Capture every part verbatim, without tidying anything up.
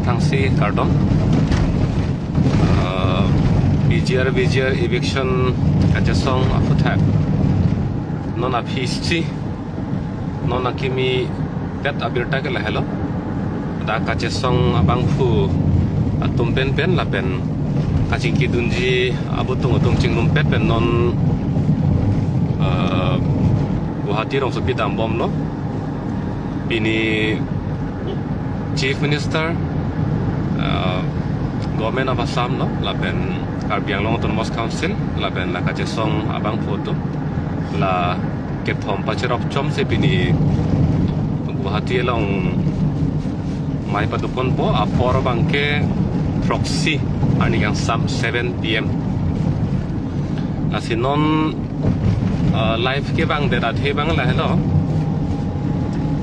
Thangsi kardom. Ah, B G R, B G R eviction kachesong aphuthak non aphi isi non akimi pet abirta ke lahelo. Dak kachesong abangphu atum penpen lapen kachingkidunji abutung atum chingrumpet pen non, ah, Guwahati rongsopi dambomlo. Pini Chief Minister, ah, Government of Assam lo, lapen Karbi Anglong Autonomous Council, lapen la kachesong abangphu atum, la kethom pacherop chom si pini Guwahati along mei padokonpo, apor abangke throksi arni kangsam, seven P M. Lasi non, ah, live kevangdet athe abang lahelo.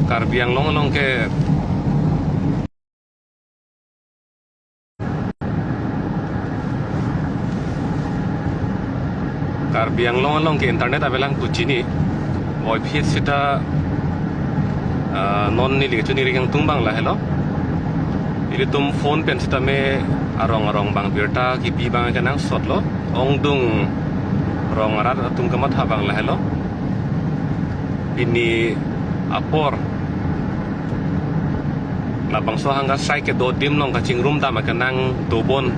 Karbi Anglong along ke Karbi Anglong along ke internet avelang pu chini. Voiphit seta, ah, non neli chuniri kangtung abang lahelo. Ilitum phone pen sitame arong arong abang birta kipi abang kenangsotlo. Ongdung rong arat atum kamatha abang lahelo. Pini apor labangso hunger strike kedo adim along kachingrum dam akenang dobom.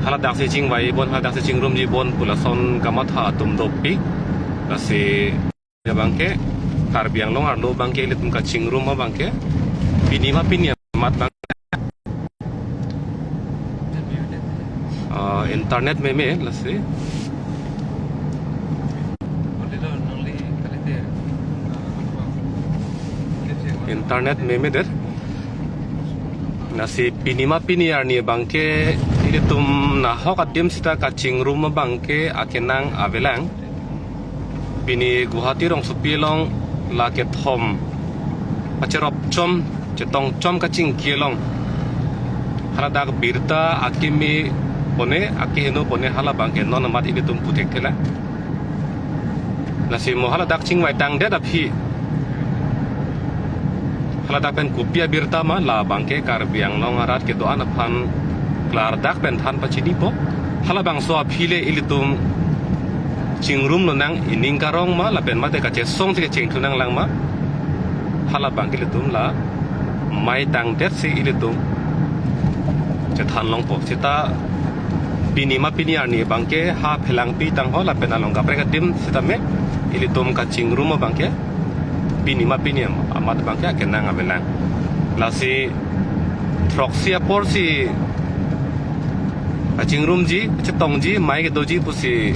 Haladak si chingvaibom, haladak si chingrumjibom pu lason kamatha atum dopik. Lasi abangke Karbi Anglong arlo abangke ilitum kachingrum abangke pini ma pini amat abang, ah, internet meme lasi. Internet memedet. Lasi pini ma pini arni abangke ilitum nahok adim seta kachingrum abangke akenang avelang. Pini Guwahati rongsopi along la kethom pacherop chom, chetong chom kachingki along haladak birta akimi pone, akeheno pone hala abangke non amat ilitum puthekthe lang. Lasi mo haladak chingvaitangdet aphi, haladak pen kopi abirta ma, la abangke Karbi Anglong arat kedo-an aphan klardak pen than pachinipo. Halabangso aphi le ilitum chingrumlonang, ining karong ma lapen mate kachesong si kachingthunang lang ma, hala abangke ilitum la mei tangdet si ilitum chethan longpo. Seta pini ma pini arni abangke ha phelangpi tangho lapen along kaprek adim sitame ilitum kachingrum abangke pini ma pini am-, amat abangke akenang avelang. Lasi throksi apor si kachingrumji, chetongji, mei kedoji pusi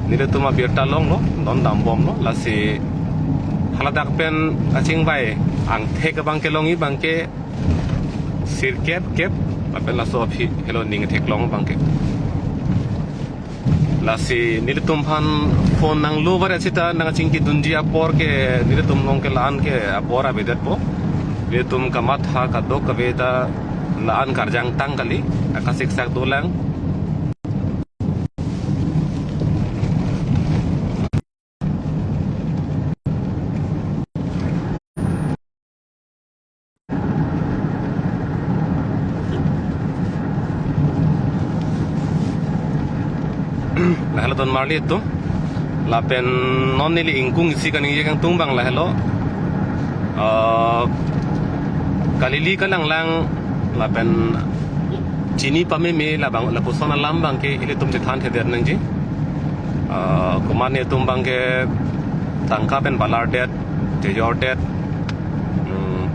nelitum abirta longlo, non dambomlo. Lasi haladak pen kachingvai angthek abangke longji abangke sirkep kep, lapen laso aphi helo ning theklong abangke. Lasi nelitum aphan phone nanglo varet seta nangchingkidunji apor ke nelitum along ke la-an ke apor avedetpo. Nelitum kamatha kadokave ta la-an karjang tang kali, akasiksak dolang. Lahelo ton marli atum. Lapen non neli ingkung isi kaningje kangtung abang lahelo. Ah, kalili kalanglang lapen chini pameme labang lapuson alam abangke ilitum chethanthedet nangji. Ah, komatne atum abangke tangka pen balardet, chejordet. Hmm,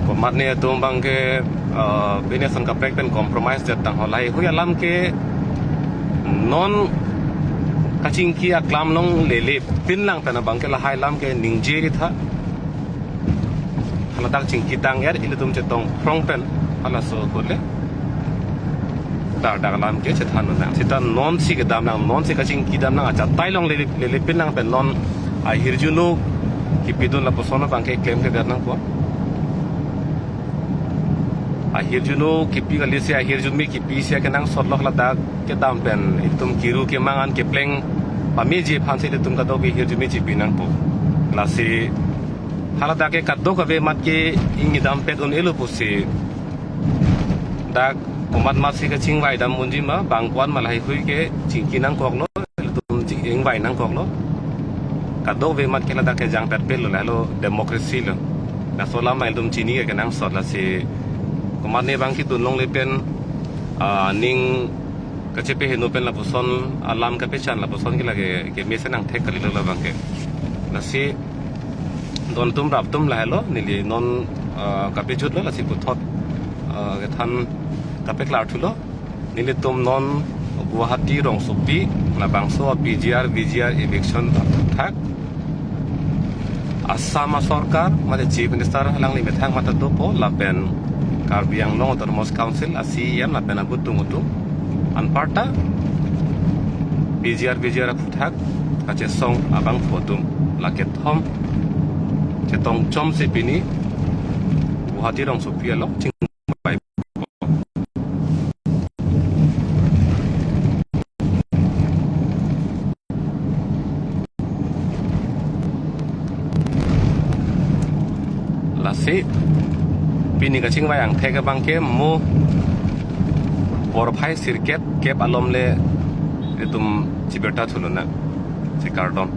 komatne atum abangke, ah, bini ason kaprek pen compromise det tangho, laheihui alam ke non kachingki aklam along lele pinlang pen abangke lahai alam ke ningje ri tha. Haladak chingki tang-et ilitum chetong phrong pen halaso kole dardak alam ke chethan nang. Seta non si kedam nang, non si kachingki dam nang, achatai along lele, lele pinlang pen non ahirjuno kipidun lapuson abangke klemkledet nangpo. Ahirjuno kipi kali si ahirjume kipi si akenangsotlo, haladak kedam pen ilitum kiru kemang an kepleng pameji aphan si ilitum kadokave ahirjume chipi nangpo. Lasi haladak ke kadokave amat ke ingnidampet un-elo pusi Dak komat matsi kachingvai dam unji ma, bang ko-an ma lahai hui ke chingki nangkoklo, ilitum ching-, ingvai nangkoklo. Kadokave mat ke ladak kejang pet pet lo, lahelo democracy lo. Laso alam ilitum chini ke kenangsot, lasi komatne bang kedun longle pen, ah, ning kachepeheno pen lapuson alam kapechan lapuson ke lake kemesen angthek kalilo labang ke. Lasi don atum rap atum lahelo, neli non, ah, kapejutlo, lasi puthot, ah, kethan kapeklar thulo. Nelitum non Guwahati rongsopi labangso P G R, V G R eviction aphuthak Assam asorkar, mate Chief Minister alangli methang matha dopo, lapen Karbi Anglong Autonomous Council a C E M lapen abutung utung anparta P G R, V G R aphuthak kachesong abangphu atum, la kethom chetong chomsi pini Guwahati rongsopi along chingvai. Lasi pini kachingvai angthek abang ke mo porphai sirkep kep alom le itum chibirta thulonang, chekardom.